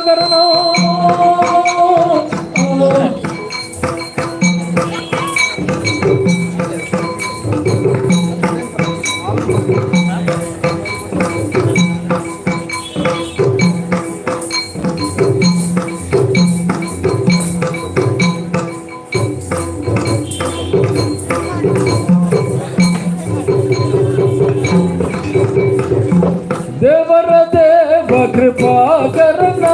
ಕೃಪಾಕರಣ. ದೇವರ ದೇವ ಕೃಪಾಕರಣ,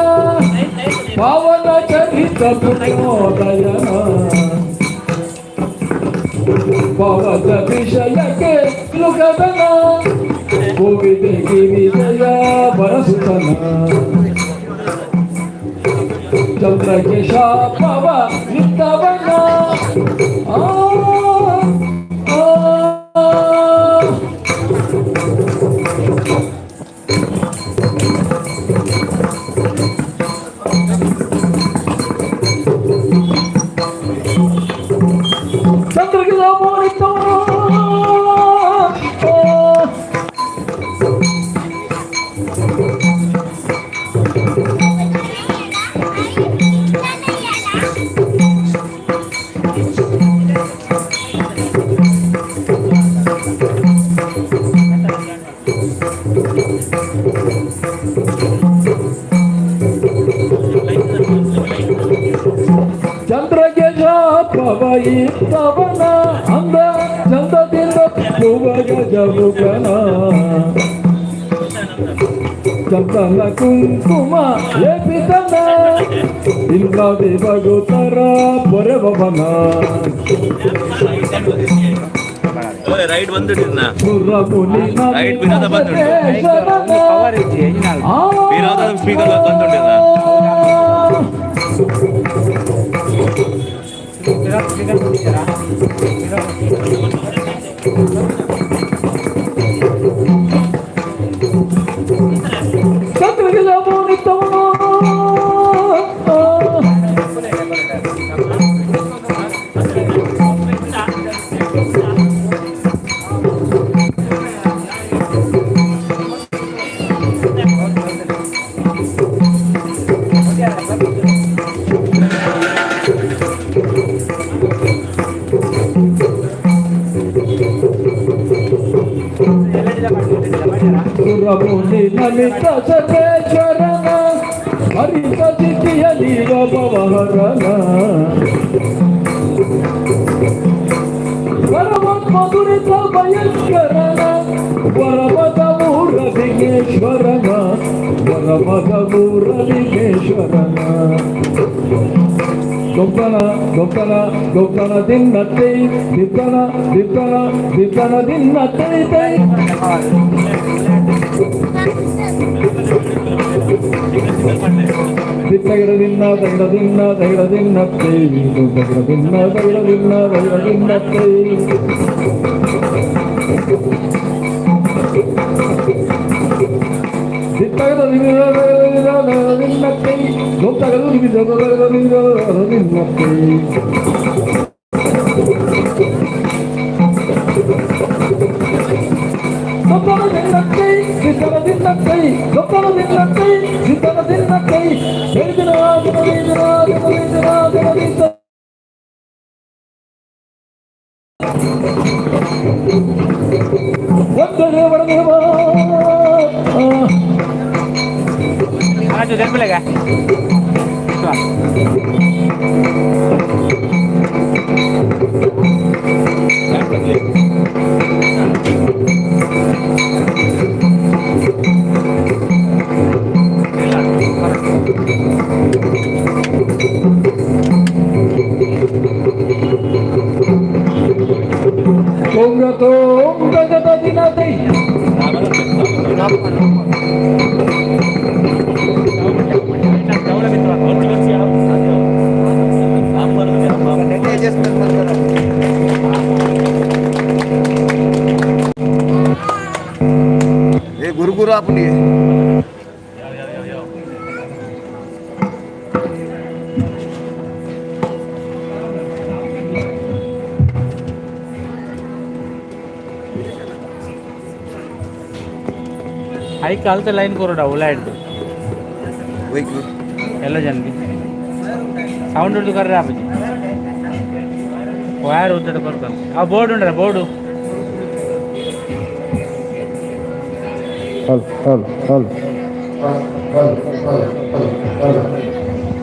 ಪಾವನ ಚರಿತ ಪುಣ್ಯೋದಯನ, ಪವದ ವಿಷಯಕ್ಕೆ ಲುಕದನ, ಭುವಿದೆ ಗಿರಿಜಯ ಬರಸುತನ, ಚಂದ್ರಗೆ ಶಾಪವ ನಿತ್ತವನ. ಆ ಆ. ಚಂದ್ರಗೆ ಶಾಪವ ನಿತ್ತವನ. ಚಂದ್ರಗೆ ಶಾಪವ ಇತ್ತವನ, ಅಂದ ಚಂದದಿಂದ ಗಜಮುಖನ, ಚಂದನ ಕುಂಕುಮ ಲೇಪಿತನ, ಇಲ್ಲದೆ ಬಗುತರ ಪೊರೆಬವನ. ರೈಡ್ ಬಂದಿಟ್ಟಿದ್ನ. ಸುರಮುನಿ. ರೈಟ್ ವಿನೋದ ಬಂದುಂಟು. ವಿನೋದ ಸ್ಪೀಕರ್ ಬಂದುಂಟಿದ್ನ. ಚಂದ್ರಗೆ ಶಾಪವ. ಸುರಮುನಿ ನಮಿತ ಸತೇಶ್ವರನ, ಹರಿತ ಸ್ಥಿತಿಯಲ್ಲಿ ಭವಹರನ, ಪರಮಾತ್ಮ ದುರಿತ ಭಯಂಕರನ, ವರಮದ ಮೂರ ವಿಘ್ನೇಶ್ವರನ, ವರಮದ ಮೂರ ವಿಘ್ನೇಶ್ವರನ. ಗೊಬ್ಬನ ಗೊಬ್ಬನ ಗೊಬ್ಬನ ದಿನ್ನತ್ತೈ, ದಿಬ್ಬನ ದಿಬ್ಬನ ದಿಬ್ಬನ ದಿನ್ನತ್ತೈ ತೈ. ದಿತ್ತಗಡ ದಿನ್ನ ತಗಡ ದಿನ್ನ ತಗಡ ದಿನ್ನತ್ತೈ, ತಗಡ ದಿನ್ನ ತಗಡ ದಿನ್ನ ತಗಡ ದಿನ್ನತ್ತೈ. ದಿತ್ತಗಡ ದಿನ್ನ ದಿನ್ನತ್ತೈ, ಗೊತ್ತಗಡ ದಿನ್ನ ದಿನ್ನ ದಿನ್ನತ್ತೈ. ಗೊಬ್ಬರ ದಿನ್ನತ್ತೈ, ದಿತ್ತನ ದಿನ್ನತ್ತೈ, ಗೊಬ್ಬರ ದಿನ್ನತ್ತೈ, ದಿತ್ತನ ದಿನ್ನತ್ತೈ. ದಿನ ದಿನ ದಿನ ದಿನ ದಿನ ದಿನ ದಿನ. ಒಂದರೆ ವರದೇವ. ತುಂಗ ತುಂಗ ದಿನತೈ. ఏ గురు గురు ఆపండి. ಐಕ್ ಅಲ್ತ ಲೈನ್ ಕೊರಡ ಉಲಾಯ್ದು. వెహికల్. ಎಲ್ಲ ಜನಗೆ ಸೌಂಡ್ ಹಿಡಿದು ಕರ್ರೆ ಆಪುಜಿ ವೈರ್ ಉದ್ದದ ಬರ್ತಾನೆ ಆ ಬೋರ್ಡ್ ಉಂಡ್ರ board. Hello hello hello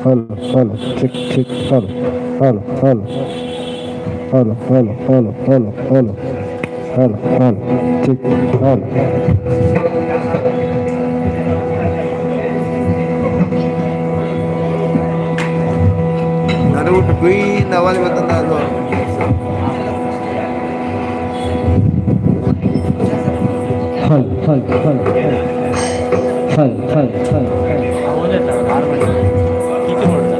hello hello, check check, hello hello hello hello hello hello hello hello hello hello, check, hello. ನಡುವಿಟ್ಟು ಕ್ವೀನ್ ಅವಾಜ್ ಬರ್ತದ ಅದು. Hello hello hello hello hello hello. ಒಂದೇ ತರ normal ಕೀಚು board.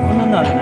ಒಂದೊಂದು ಅದನ್ನ.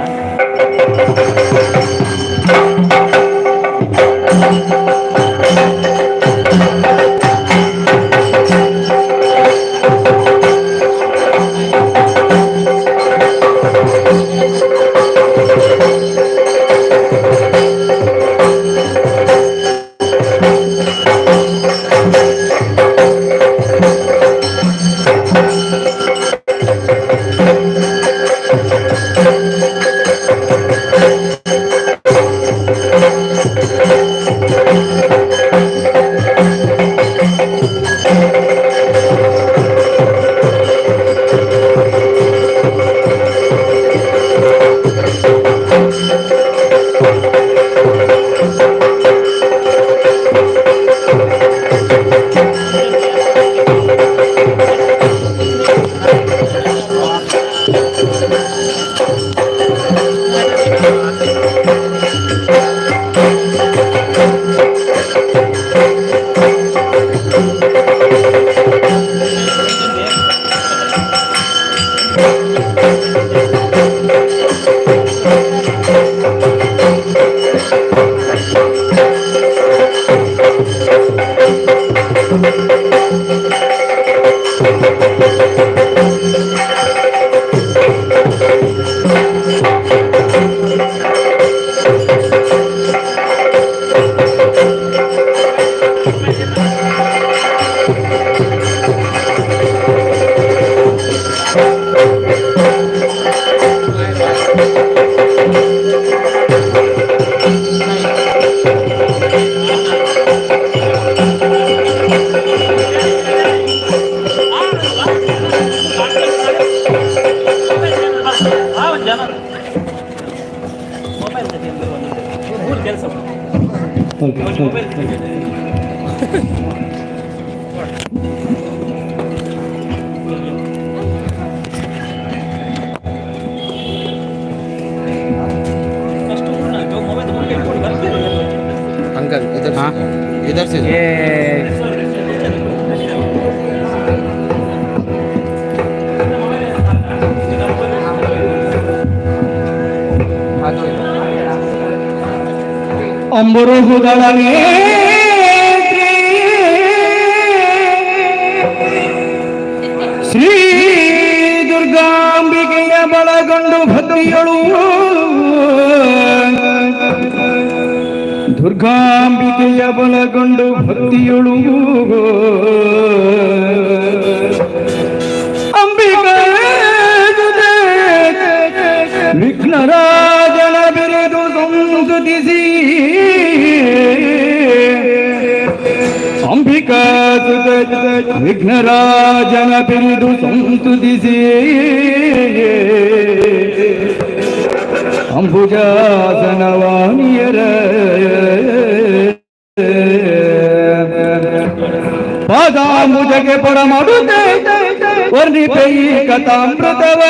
ಕೆಲಸ. Hello hello. Uncle इधर हाँ? से, इधर से। ये ಅಂಬುರುಹುಗಳ ಶ್ರೀ ದುರ್ಗಾಂಬಿಕೆಯ ಬಳಗೊಂಡು ಭಕ್ತಿಯಳು, ದುರ್ಗಾಂಬಿಕೆಯ ಬಲಗೊಂಡು ಭಕ್ತಿಯಳು, ಅಂಬಿಕೆ ವಿಘ್ನರಾಜನ ಬಿರಿದು ಸಂಸುತಿಸಿ, ಅಂಬಿಕಾ ಸುತ ವಿಘ್ನರಾಜನ ಬಿರಿದು ಸಂಸ್ತುತಿಸಿ, ಅಂಬುಜಾಸನವಾಣಿಯರ ಪಾದಾಂಬುಜಗೆ ಪರಮಡುತ್ತೆ ವರ್ಣಿಪೈ ಕಥಾಮೃತವ.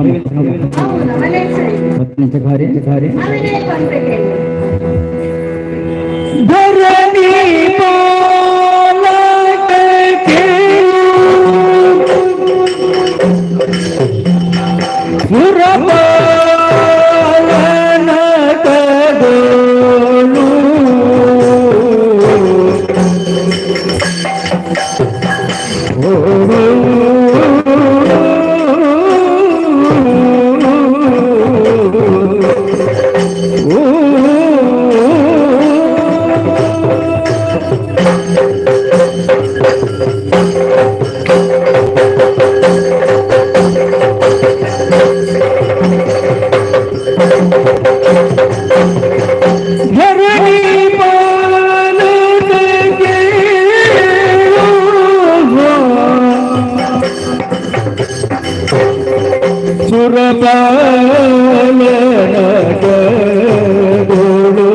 ಅವು ನಮನೆ ಸರಿ. ಅವನೇ ಪನ್ಪೆಗೆ. ಧರಣಿ ಪಾಲಕಕ್ಕೆ ಸುರಪಾಲನ ಕದೋಳು ಧರಣಿ ಪಾಲಕಕ್ಕೆ ಸುರಪಾಲನ ಕದೋಳು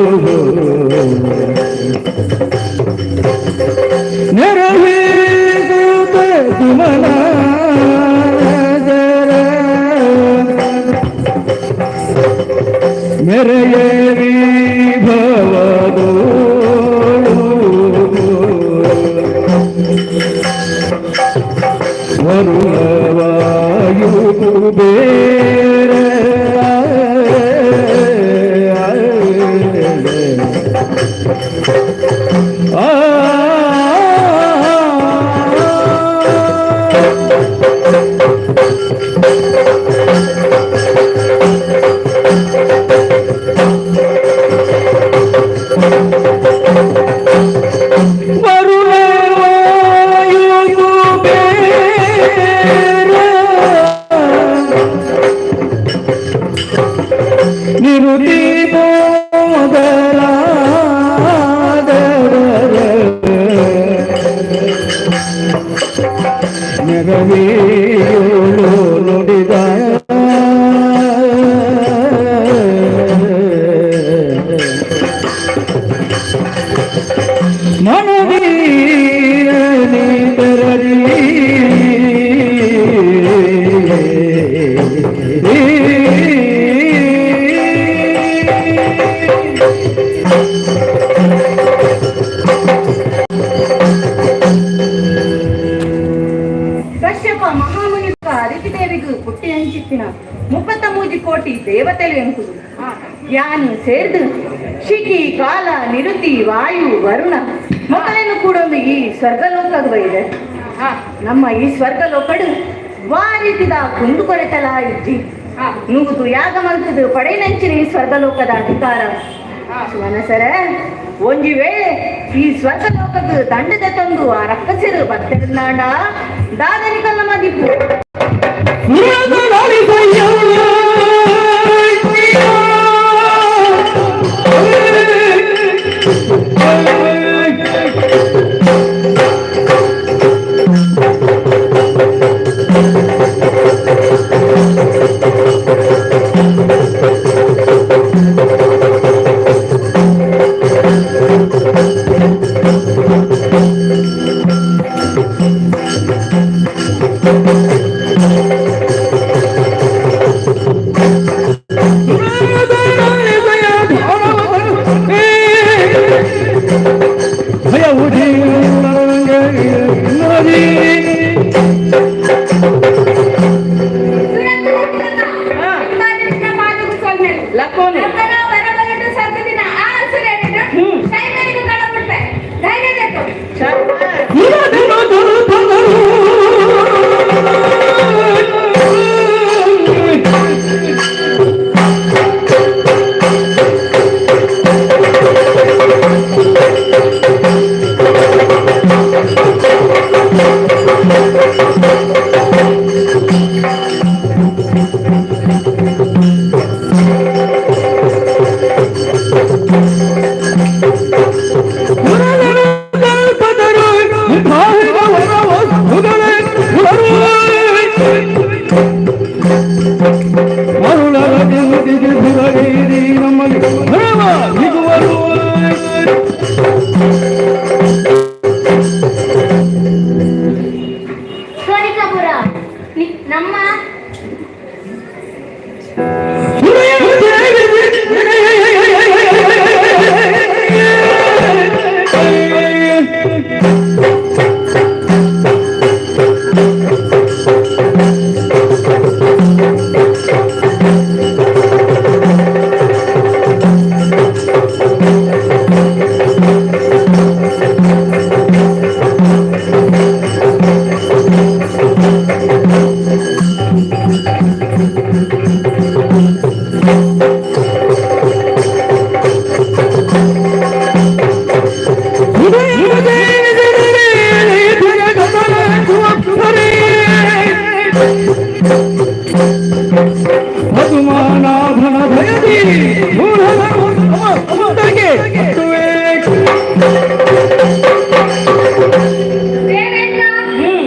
ನೆರವೇರಿಸುತ್ತ ಸುಮನ ಮೆರೆಯೇರಿ ಭವದೋಳು ವರುಣವಾಯು ಕುಬೇರ ಆ. ವರುಣವಾಯು ಕುಬೇರ ನಿರುತಿ ಮೋದಲಾದರ ನೆರವೇಳು ನುಡಿದ ಮನವೀರನಿ ತರರಿ. ಕಶ್ಯಪ ಮಹಾಮುನಿ ಅದಿತಿ ದೇವಿಗೂ ಪುಟ್ಟಿ ಅಂಚಿತ್ತಿನ 33 ಕೋಟಿ ದೇವತೆಲು ಎಂಕುದು ಯಾನು ಸೇರ್ದು ಶಿಖಿ, ಕಾಲ, ನಿರುತಿ, ವಾಯು, ವರುಣ ಮೊದಲನ್ನು ಕೂಡ ಒಂದು ಈ ಸ್ವರ್ಗಲೋಕದ ಇದೆ. ನಮ್ಮ ಈ ಸ್ವರ್ಗಲೋಕಡು ವಾರಿತಿದ ಕುಂದು ಕೊರೆತಲ ಇಜ್ಜಿ. ನುಗುದು ಯಾಗ ಮಂತದು ಪಡೆನಂಚಿನ ಈ ಸ್ವರ್ಗಲೋಕದ ಅಧಿಕಾರ ಮನಸರ. ಒಂಜಿ ವೇಳೆ ಈ ಸ್ವರ್ಗಲೋಕದ ದಂಡದ ತಂದು ಆ ರಕ್ಕಸಿರು ಬತ್ತಿರುನಾಡ ದಾದನಿಕಲ್ಲ ಮದಿಪು. ಲಕ್ಕೋನೆ. ನಮ್ಮ Devendra,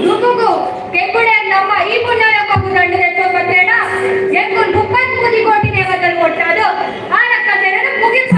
ದುಃಖಗೂ ಕೆಂಗುಡೆ ನಮ್ಮ ಈ ಪುಣ್ಯಲೋಕಕ್ಕೂ ದಂಡು ಎತ್ತೊಂಬತ್ತೇಳ ಎಂಗುಲ್ 33 ಕೋಟಿ ದೇವತರು ಒಟ್ಟಾದು ಆ ರಕ್ಕಸೆರನ್ನು ಮುಗಿಸ.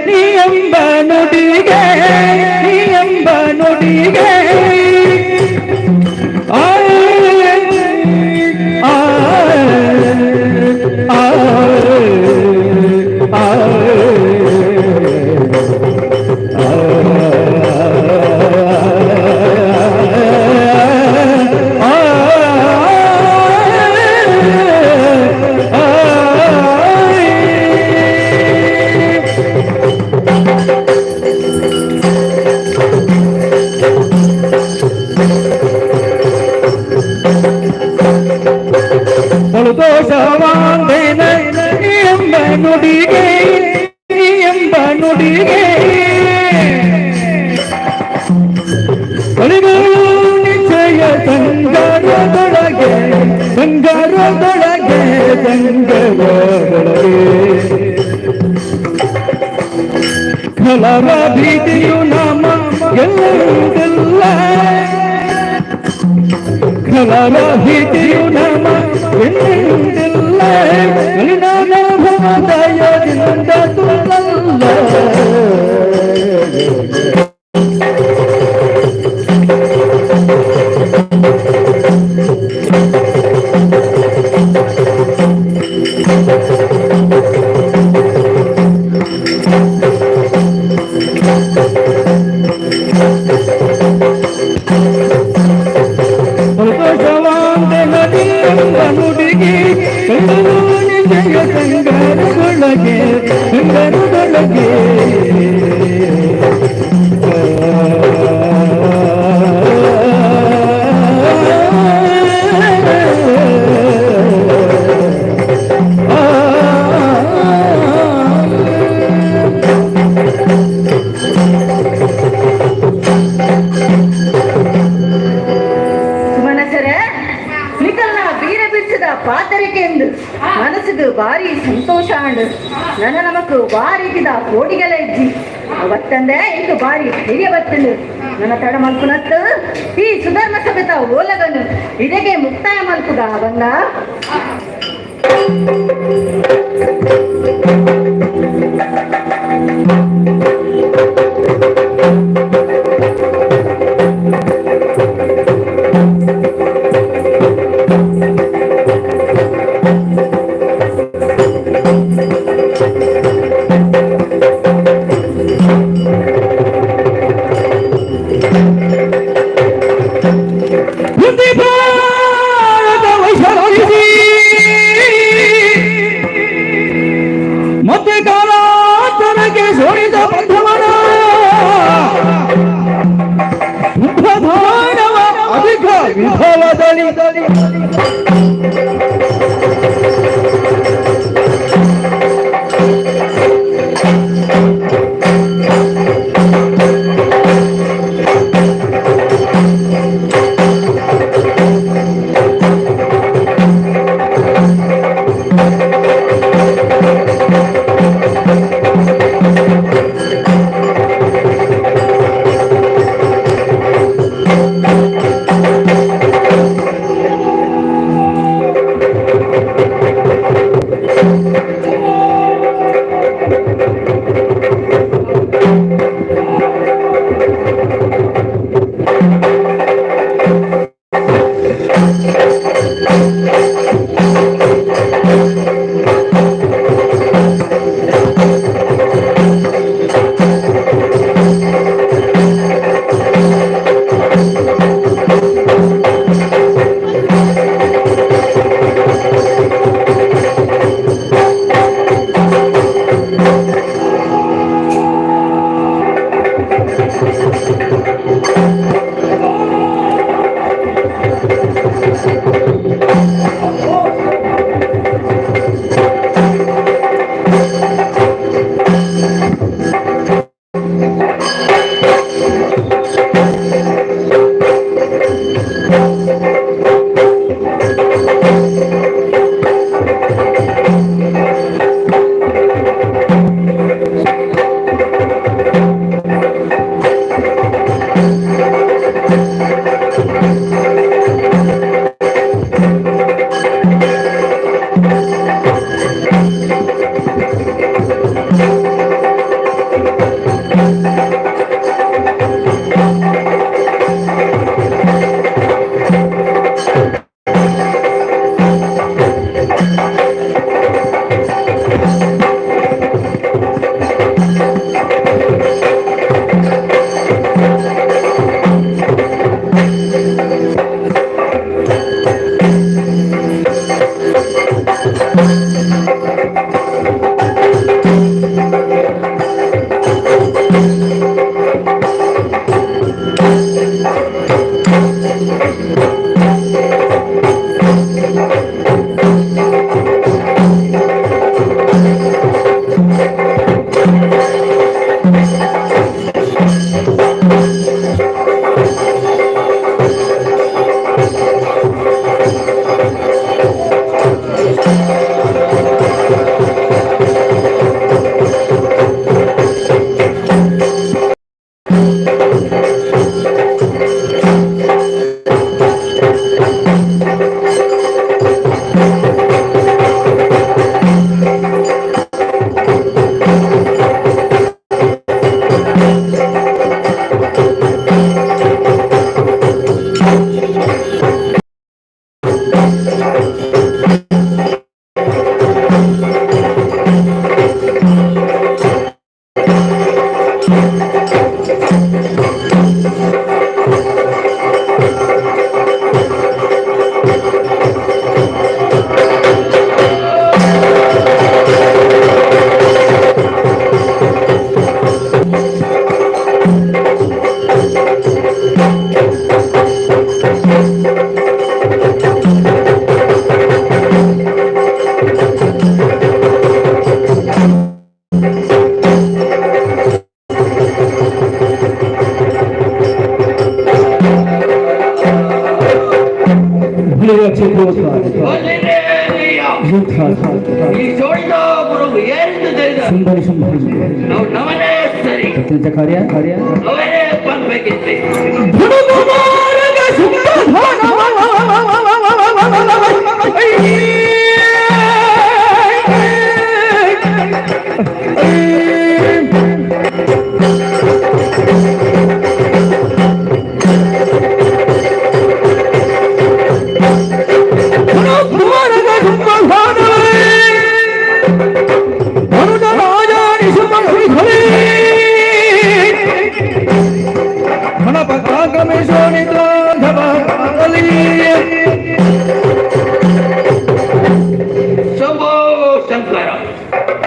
ನೀ ಎಂಬ ನುಡಿಗೆ, ನೀ ಎಂಬ ನುಡಿಗೆ, ಆ ಆ ಆ ಆ. ದೋಷವಾಂದೇನ ಎಂಬ ನುಡಿಗೆ, ಎಂಬ ನುಡಿಗೆ, ಕಳಿಗಳು ನಿಶ್ಚಯ ಸಂಗಾರದೊಳಗೆ, ಸಂಗಾರದೊಳಗೆ, ಸಂಗರದೊಳಗೆ. ಖಲರ ಭೀತಿಯು ನಾಮ ಗೆಲ್ಲುವುದಿಲ್ಲ, ಖಲರ ಭೀತಿಯು ನಾಮ ಗೆಲ್ಲುವುದಿಲ್ಲ, ಕಲಿನಾಭವದಯದಿಂದ ತುಲ್ಲಲ್ಲ. ಸಂತೋಷವಾಂದೆ ಎಂಬ ನುಡಿಗೆ, ಕಣ್ಣು ನಿಜಯ ಸಂಗಾರದೊಳಗೆ, ಸಂಗಾರದೊಳಗೆ. ಸುಮನಸರ, ನಿಕಲ್ನ ಬೀರ ಬಿಡಿಸಿದ ಪಾತರಿಕೆಂದು ಮನಸ್ಸಿಗೆ ಭಾರಿ ಸಂತೋಷ ಆಂಡು. ನನ್ನ ನಮಕ್ ಬಾರಿಗಿದ ಕೋಡಿಗೆಲ ಇಜ್ಜಿ ಅವತ್ತಂದೆ ಇಂದು ಬಾರಿ ಧೈರ್ಯ ಬತ್ತಂಡು. ನನ್ನ ತಡ ಮಲ್ಪುನತ್ತು ಈ ಸುಧರ್ಮ ಸಭೆತ ಓಲಗನು ಇದಕ್ಕೆ ಮುಕ್ತಾಯ ಮಲ್ಪುಗ ಬಂದ. ಬುದ್ಧಿ ಭಾರತ ವೈಶಾಲಿಸಿ ಮತ್ತೆ ಕಾಲ. Shankara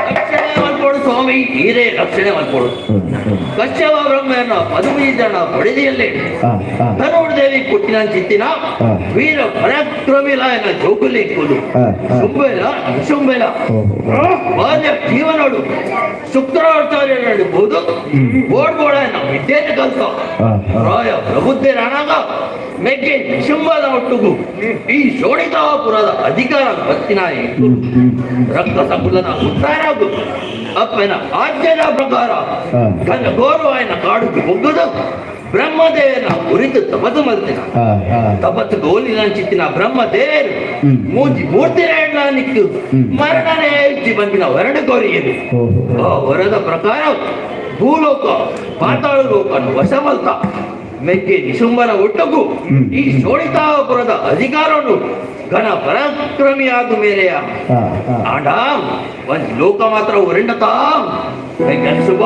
ರಕ್ಷಣೆ ಮಲ್ಪೋಡು ಸ್ವಾಮಿ, ಹೀರೇ ರಕ್ಷಣೆ ಮಲ್ಪೋಡು. Kashyapa ಬ್ರಹ್ಮನ ಪದುಮಿ ಜನ ಬಡಿದಿಯಲ್ಲಿ ಧನುರ್ದೇವಿ ಪುಟ್ಟಿನ ಚಿತ್ತಿನ ವೀರ ಪರಾಕ್ರಮಿಲಾಯನ ಜೋಗುಲಿ ಕೂದು ಶುಂಭೆಲ ನಿಶುಂಭೆಲ ಬಾಲ್ಯ ಜೀವನೋಡು ಶುಕ್ರಾಚಾರ್ಯನಬಹುದು ಬೋರ್ಡ್ ಬೋಡಾಯನ ವಿದ್ಯೆಯನ್ನು ಕಲ್ತ ರಾಯ ಪ್ರಬುದ್ಧರಾನಾಗ ಮೆಗ್ಗೆ ನಿಶುಂಭದ ಒಟ್ಟುಗು ಈ ಶೋಣಿತಾಪುರದ ಅಧಿಕಾರ ಬತ್ತಿನ ರಕ್ತ ಸಕುಲನ ಉತ್ತಾರಾಗು ಅಪ್ಪನ ಆಜ್ಞೆಯ ಪ್ರಕಾರ ಘನ ಗೌರವಾಯನ ಕಾಡುಗೆ ಒಗ್ಗದು ಬ್ರಹ್ಮದೇವನ ಕುರಿತು ತಪಸ್ಸು ಮಲ್ತಿನ ತಪಸ್ಸು ಗೋಲಿನ ಚಿತ್ತಿನ ಬ್ರಹ್ಮದೇವರು ಮೂಜಿ ಮೂರ್ತಿ ನಿಕ್ಕು ಮರಣನೇ ಇಚ್ಚಿ ಬಂದಿನ ವರಣ ಕೋರಿಯದು. ಆ ವರದ ಪ್ರಕಾರ ಭೂಲೋಕ ಪಾತಾಳ ಲೋಕ ವಶಮಲ್ತ ಮೆಗ್ಗೆ ನಿಶುಂಬನ ಒಟ್ಟಗು ಈ ಶೋಣಿತಾಪುರದ ಅಧಿಕಾರವನ್ನು ಘನ ಪರಾಕ್ರಮಿಯಾದ ಮೇಲೆಯ ಆಂಡ ಒಂದ್ ಲೋಕ ಮಾತ್ರ ಒರಿಂಡತಾ ಶುಭ.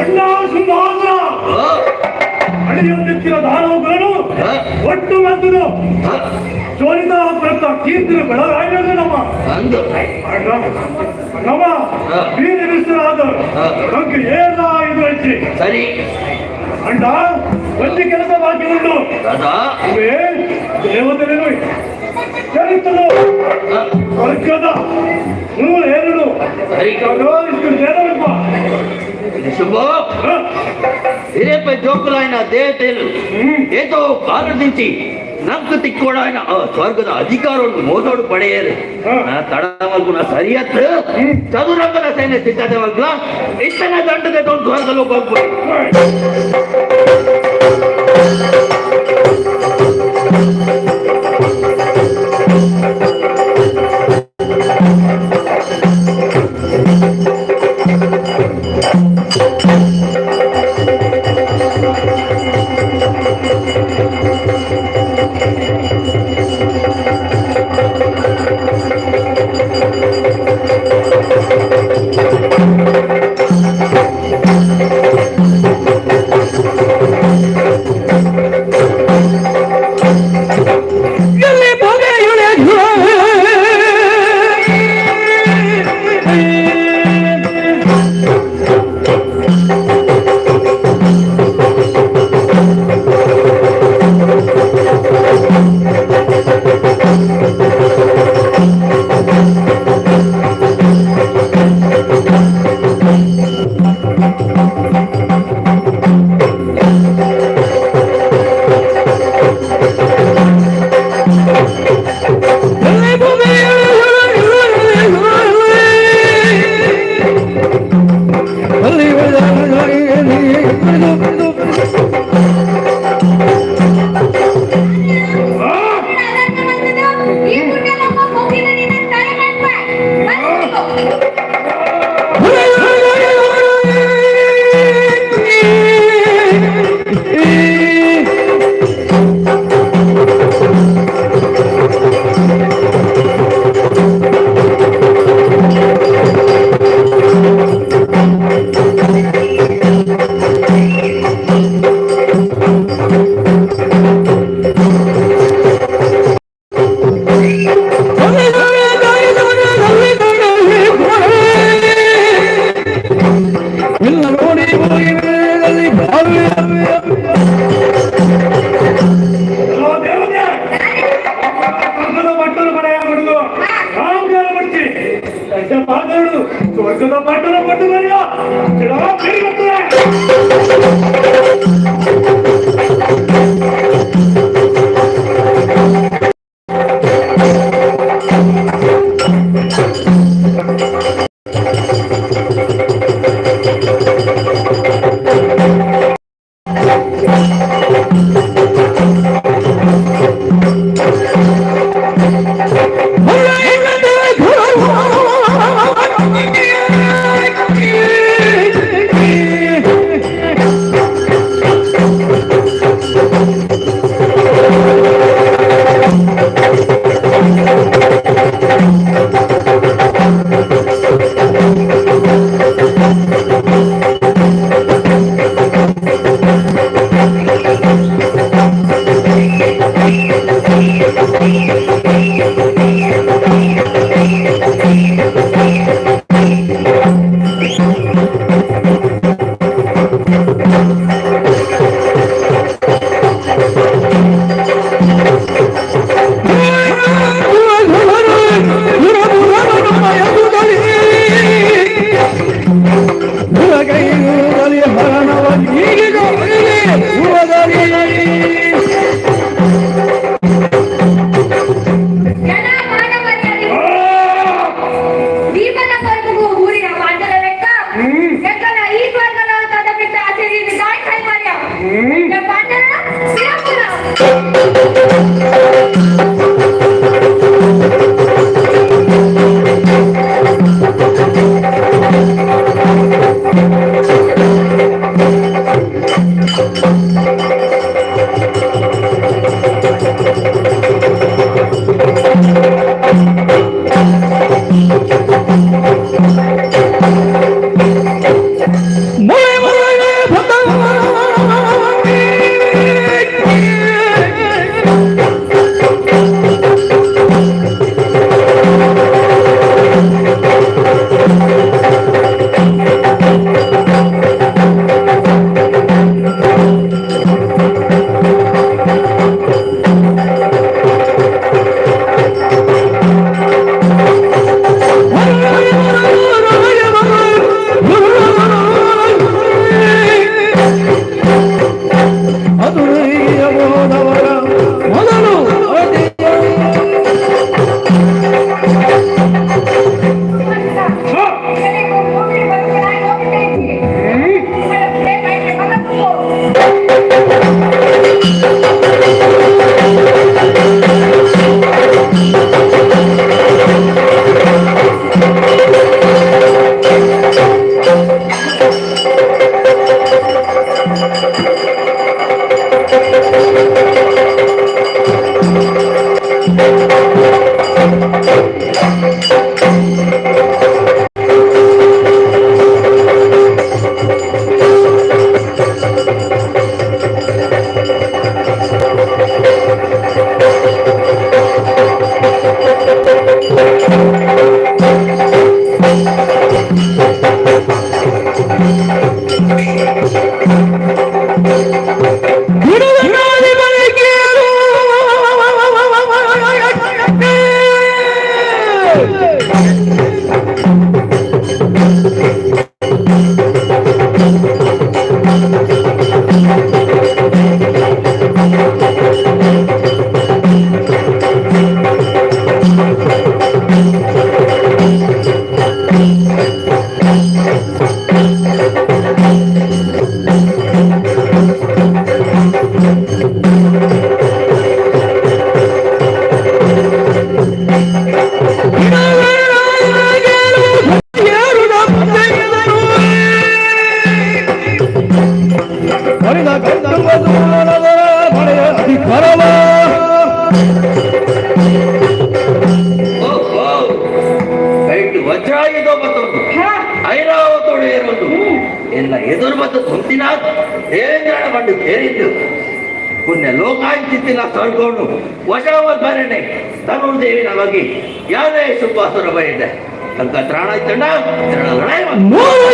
ಅಣ್ಣ ಸಿಂಹಾಸನ ಅಳಿಯೊಂದಿತ್ತಿನ ದಾನವಗಳನ್ನು ಒಟ್ಟು ಬಂದನು ಚೋರಿದ ಪ್ರತ ಕೀರ್ತಿನ ಬೆಳಗಾಯಿರೋದು ನಮ್ಮ ಅಂದು ನಮ್ಮ ವೀರ ಬಿಸಿಲಾದ ನಮ್ಗೆ ಏನ ಇದು ಹೆಚ್ಚಿ. ಸರಿ. ಅಣ್ಣ, ಒಂದು ಕೆಲಸ ಬಾಕಿ ಉಂಟು. ದಾದಾ? ಇವೇ ದೇವತೆಗಳು ಚರಿತನು ಸ್ವರ್ಗದ 102 ಸರಿ. ದೇವರಪ್ಪ. ಶುಭ ಹಿರೇಪ ಜೋಕುಲಾಯನ ದೇವತೆలు ఏదో కాలం నుంచి నాకు తిక్కోడాయన ఆ స్వర్గದ ಅಧಿಕಾರವನ್ನು ಮೋಸೋಡು ಪಡೆಯರು. ತಡ ಮಲ್ಗುನ ಸರಿಯತ್ ಚದುರಂಗದ ಸೈನ್ಯ ಸಿದ್ಧತೆ ಮಲ್ಗುಲ ಇಷ್ಟನ ದಂಡದ ಸ್ವರ್ಗ ಲೋಕ ಹೋಗ್ಬೋದು. ಈ ಪುಣ್ಯಲೋಕ ಹೋಗಿನ ನಿನ್ನ ತಲೆ ಮಾಡ್ಬ. ದೇವತೆ ಸ್ವರ್ಗದ ಪಟ್ಟರು ಪಡೆಯ ಬಿಡುದು ರಾಮದೇವ ಬಿಡ್ತಿ ಪಾದಗಳು ಸ್ವರ್ಗದ ಪಟ್ಟಣ ಪಟ್ಟು ಬರೆಯ ಬರ್ತದೆ. ಜನ ಮಾನ ಮರ್ಯಾದೆ ದೀಪದ ಕೊರಗುಗು ಊರಿನ ಮಾಂಜಲ ಲೆಕ್ಕ ಎಕ್ಕನ ಈ ಸ್ವರ್ಗಲೋಕದ ಬಿಟ್ಟ ಆಚೆರಿ ಗಾಯ ಕೈಮಾರ್ಯ ಪಾಂಡರ ಸಿರಪುರ. ಮೊದಲು ಅಧಿಕಾರವ. ಓಹೋ, ಕೈಟ್ ವಜ್ರಾಯುಧ ಮತ್ತೊಂದು ಐರಾವತೋಡು ಏರುವುದು ಎಲ್ಲ ಎದುರು ಮತ್ತು ತುಂತಿನ ದೇವೇಂದ್ರನ ಬಂಡು ಸೇರಿದ್ದು ಪುಣ್ಯ ಲೋಕಾಂಚಿತ್ತಿನ ಸ್ವರ್ಗವನ್ನು ವಶವ ಬರಣೆ ತನು ದೇವಿನ ಬಗ್ಗೆ ಯಾರೇ ಸುಬ್ಬಾಸುರ ಬರೆಯಿದೆ ತನಕ ತ್ರಾಣ ಇತ್ತಣ್ಣ ಲಡಾಯಿ. ಮೂರು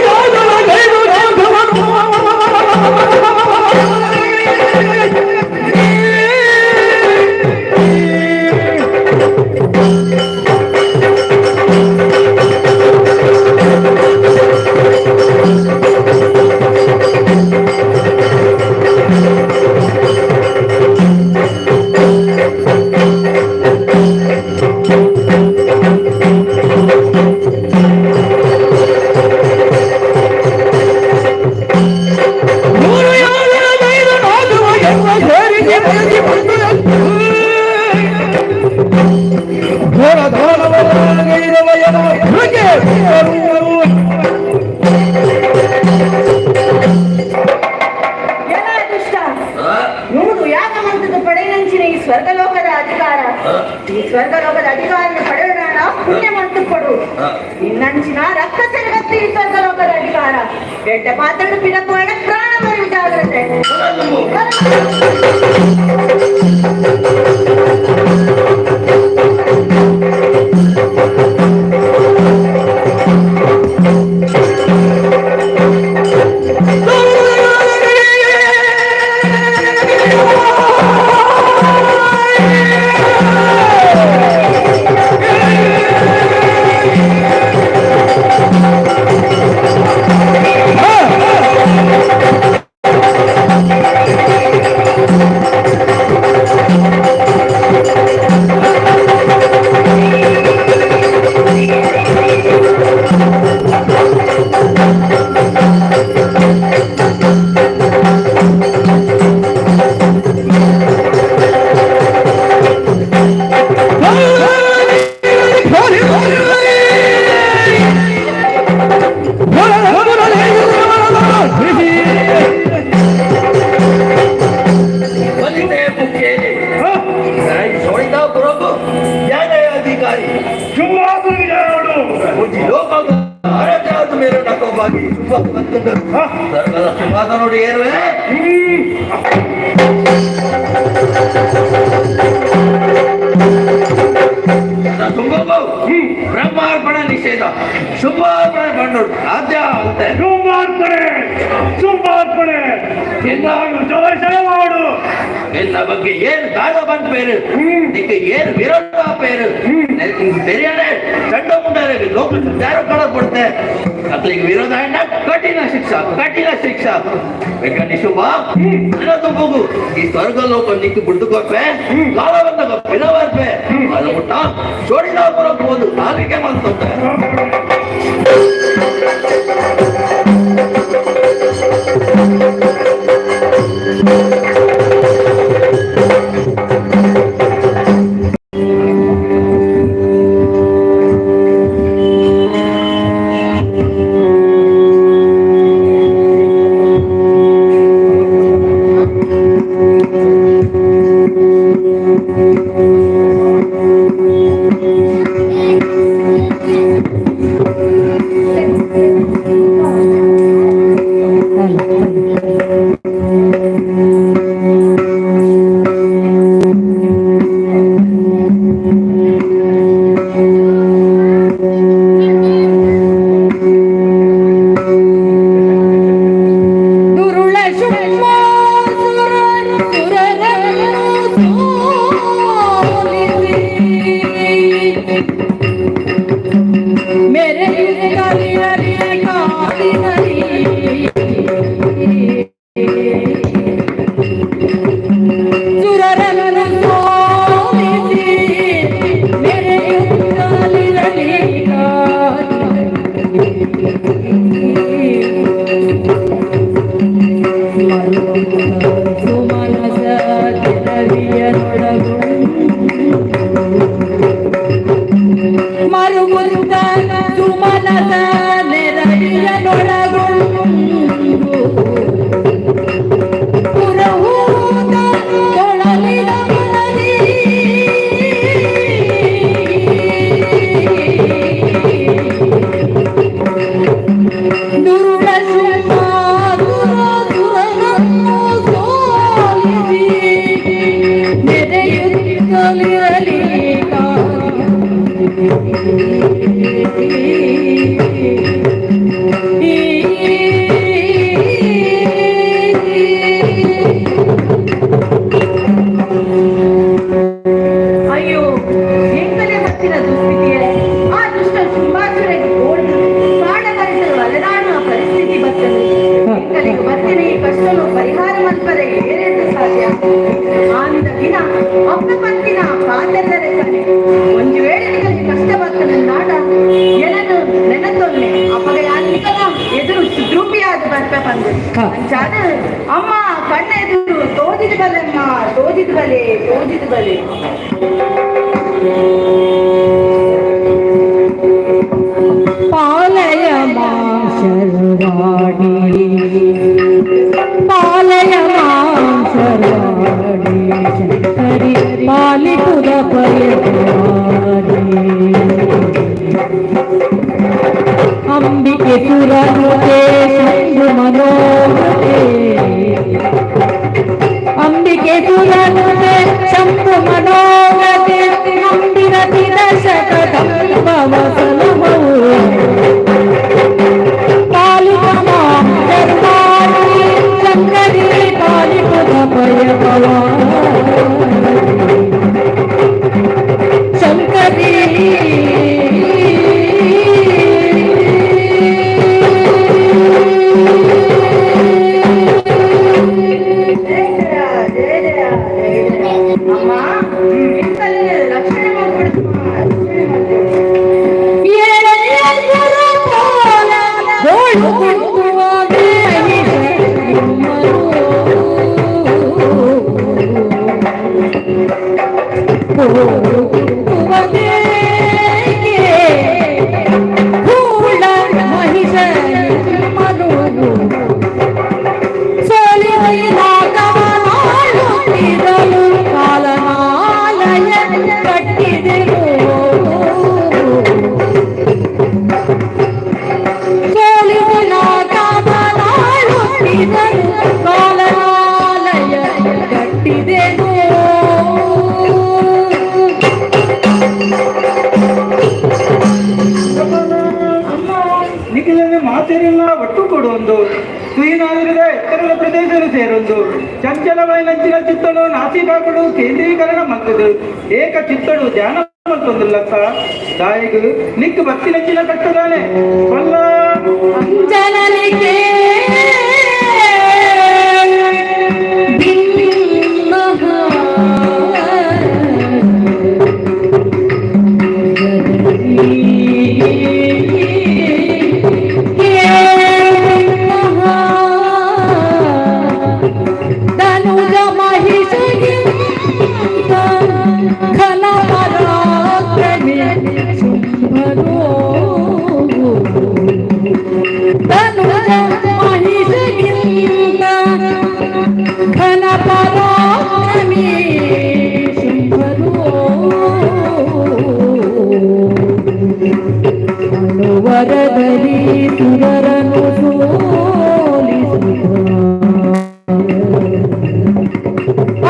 ಎಲ್ಲ ದುಷ್ಟ ನೂರು ಯಾಕ ಮಂತ್ರದ ಪಡೆಯನಂಚಿನ ಈ ಸ್ವರ್ಗಲೋಕದ ಅಧಿಕಾರ, ಈ ಸ್ವರ್ಗಲೋಕದ ಅಧಿಕಾರನ ಪಡೆಯೋಣ ಪುಣ್ಯ ಮಂತ್ರ ಕೊಡು. ನಿನ್ನಂಚಿನ ರಕ್ತ ಸೆರಗತ್ತಿ ಈ ಸ್ವರ್ಗಲೋಕದ ಅಧಿಕಾರ ಕೆಟ್ಟ ಪಾತ್ರ ಪಿಡಕೋಣ ಪ್ರಾಣ ಬರುವ ಜಾಗ್ರತೆ. ನ್ಯಾಯ ಅಧಿಕಾರಿ ಶುಂಭಾಸುರಿಗೆ ಜಯ ಒಂಜಿ ಲೋಕ ಅರಜಾದ ಮೇಲೆ ನಕೋಬಾಗಿ ಶುಂಭ ಬಂತುಂಡು ಸ್ವರ್ಗದ ಸಿಂಹಾಸನ ನೋಡಿ ಏರುವೆ. ಶುಂಭ ಬ್ರಹ್ಮಾರ್ಪಣ ನಿಷೇಧ, ಶುಂಭಾರ್ಪಣೆ ಬಂಡು ಸಾಧ್ಯ ಆಗುತ್ತೆ. ಶುಂಭಾರ್ಪಣೆ, ಶುಂಭಾರ್ಪಣೆ ಎಲ್ಲಾರು ಜಯ ಜಯ ಮಾಡು. ಎನ್ನ ಬಗ್ಗೆ ಏನು ದಾದ ಬಂದ പേര്, ನಿಕ್ಕೆ ಏನು ವಿರೋಧ പേര് తెలియనే ಚಂಡ ಮುಂಡೆ ಲೋಕ ಸಂಚಾರ ಕೊಡುತ್ತೆ. ಅತ್ಲಿಗೆ ವಿರೋಧ ಎಂಡ ಕಠಿಣ ಶಿಕ್ಷಾ, ಕಠಿಣ ಶಿಕ್ಷಾ. ಬೇಕಾ ಶುಭ ಹೋಗು. ಈ ಸ್ವರ್ಗ ಲೋಕ ನಿಕ್ಕು ಬಿಡ್ದು ಕೊಪ್ಪೆ ಕಾಲ ಬಂದಾಗ ಪಿಲವರ್ಪೆ ಅದು ಮುಟ್ಟ ಚೋಡಿದಾಪುರ ಹೋದು ನಾಲಿಗೆ ಮಂತಂತೆ. ದುರುಳ ಶುಂಭಾಸುರ ಸುರರನ್ನು ಸೋಲಿಸಿ ಮೆರೆಯುತ್ತಲಿರಲಿ ಕಾಲಿನಲಿ ಸುರರನ್ನು ಸೋಲಿಸಿ ಮೆರೆಯುತ್ತಲಿರಲಿ ಕಾಲಿನಲಿ ಸುಮನಸ ರವಿಯನೊಳಗುಂಡು ಮರುಗುತ್ತ ಸುಮನಸ ನೆರವಿಯನೊಳಗುಂಡು ಪುರಹೂತ ತೊಳಲಿದ ಮನದಿ ದುರುಳ ಶುಂಭಾಸುರ ಸುರನನ್ನು ಸೋಲಿಸಿ ನೆರೆಯುತ್ತಲಿರಲಿ. ಅಯ್ಯೋ, ಎಂಕಲೆ ಬತ್ತಿನ ದುಸ್ಥಿತಿಯೇ! ಆ ದುಷ್ಟ ಶುಂಭಾಸುರಗೆ ಓಡ್ದು ಕಾಡ ಬರಿಸಲು ಅಲೆದಾಡುವ ಪರಿಸ್ಥಿತಿ ಬರ್ತದೆ. ಎಂಕಲಿಗೆ ಬತ್ತಿನ ಈ ಕಷ್ಟನು ಪರಿಹಾರ ಮಲ್ಪರೆ ಏರೆಂದು ಸಾಧ್ಯ? ಆನಿದ ದಿನ ಅಪ್ಪ ಪತ್ತಿನ ಪಾತೆಲ್ಲರೆ ಕನೆ ಒಂದು ವೇಳೆ ನಿಗಲಿಗೆ ಕಷ್ಟ ಬರ್ತದೆ ನಾಡ ಏನನ್ನು ನೆನತೊಲ್ಲೆ ಅಪ್ಪಗ ಯಾನಿಕಲ ಎದುರು ಸುದ್ರೂಪಿಯಾದ ಬರ್ಪೆ ಬಂದು ಅಂಚಾದ ಅಮ್ಮ ಕಣ್ಣ ಎದುರು ತೋಜಿದ ಬಲೆಮ್ಮ, ತೋಜಿದ ಬಲೆ, ತೋಜಿದ ಬಲೆ. ಪಾಲಯ ಮಾಂ ಶರ್ವಾಣಿ, ಪಾಲಯ ಮಾಂ ಶರ್ವಾಣಿ, ಶಂಕರಿ ಪಾಲಿಪುರ ಪಯವಾಣಿ. ಅಂಬಿಕೆ ಸುರನುತೆ ಶಂಭು ಮನೋಹೃತೆ, ಅಂಬಿಕೆ ಸುರನುತೆ ಶಂಭು ಮನೋಗತೆ, ನಂಬಿರತಿ ದಶಕ ದಂಭವ ಸಲುಹವು. ಪಾಲಿಪ ಮಾಂ ಶರ್ವಾಣಿ ಶಂಕರಿ ಪಾಲಿಪುರ ಪಯ ಭವಾನಿ ಶಂಕರಿ. ಜಯ ಜಯ ಜಯ ಜಯ ಜಯ ಜಯ. ಅಮ್ಮ, ಎಂಕಲ್ನ ರಕ್ಷಣೆ ಮಾಡ್ಕೊಡಮ್ಮ, ರಕ್ಷಣೆ ಮಾಡ್ಕೊಡು. ಏಳನೆಯ ಗುರುಕೋಲ ಗೋಳು ಕುಟ್ಟುವ ಮಹಿಷ ಗೋಳು ಕುಟ್ಟುವ ದೇಗೆ ಕೂಳ ಮಹಿಷ ಮನು ಸೋಲಿನ ಕವನಾಳುತ್ತಿರಲು ಕಾಲನಾಲಯ ಕಟ್ಟಿ. ಎತ್ತರದ ಪ್ರದೇಶದ ಸೇರೊಂದು ಚಂಚಲವಾಯಿನಂಚಿನ ಚಿತ್ತನು ನಾಸಿಕಾಕುಡು ಕೇಂದ್ರೀಕರಣ ಮಂತದು ಏಕ ಚಿತ್ತಡು ಧ್ಯಾನ ಮಂತೊಂದುಲ್ಲತ್ತ ದಾಯಿಗು ನಿಕ್ಕು ಬತ್ತಿನಂಚಿನ ಕಟ್ಟದಾನೆ ಬಲ್ಲ. ಜನನಿಗೆ ಧನುಜ ಮಹಿಷಗಿಂತ ಘನ ಪರಾಕ್ರಮಿ ಶುಂಭನೋ, ತನುಜ ಮಹಿಷಗಿಂತ ಘನ ಪರಾಕ್ರಮಿ ಶುಂಭನೋ, ಅನುವರದಲ್ಲಿ ಸುರರನು ಸೋಲಿಸುತ್ತ,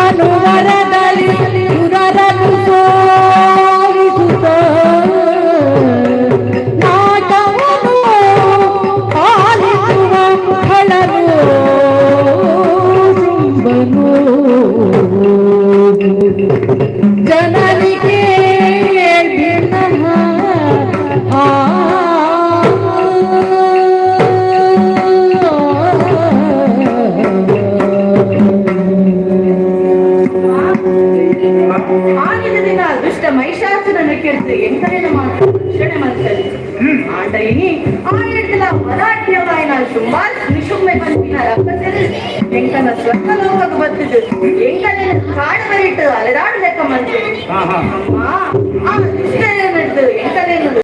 ಅನುವರದಲ್ಲಿ ಸುರರನು ಸೋಲಿಸುತ್ತ, ನಾಟವನ್ನು ಆಲಿಸುವ ಖಳನು ಶುಂಭನು, ಜನನಿಗೆ ಭಿನ್ನ ಆ. ಆಗಿನ ದಿನ ದುಷ್ಟ ಮಹಿಷಾಸುರನ ಕೆಡ್ದು ಎಂಕರೇನ ಮಾತ್ರ ರಕ್ಷಣೆ ಮಾಡ್ತಾರೆ. ಆಂಡ ಇನಿ ಆ ಎಡ್ದಲ ಮರಾಠ್ಯವಾಯಿನ ಶುಂಬಾಲ್ ನಿಶುಂಬೆ ಬಂದಿನ ರಕ್ಕಸರು ಎಂಕನ ಸ್ವರ್ಗ ಲೋಕಕ್ಕೆ ಬತ್ತಿದ್ದು ಎಂಕನೇನ ಕಾಡು ಬರಿಟ್ಟು ಅಲೆದಾಡು ಲೆಕ್ಕ ಮಂತೆ. ಹಾ ಹಾ. ಅಮ್ಮ, ಆ ದುಷ್ಟರೇನಟ್ಟು ಎಂಕನೇನು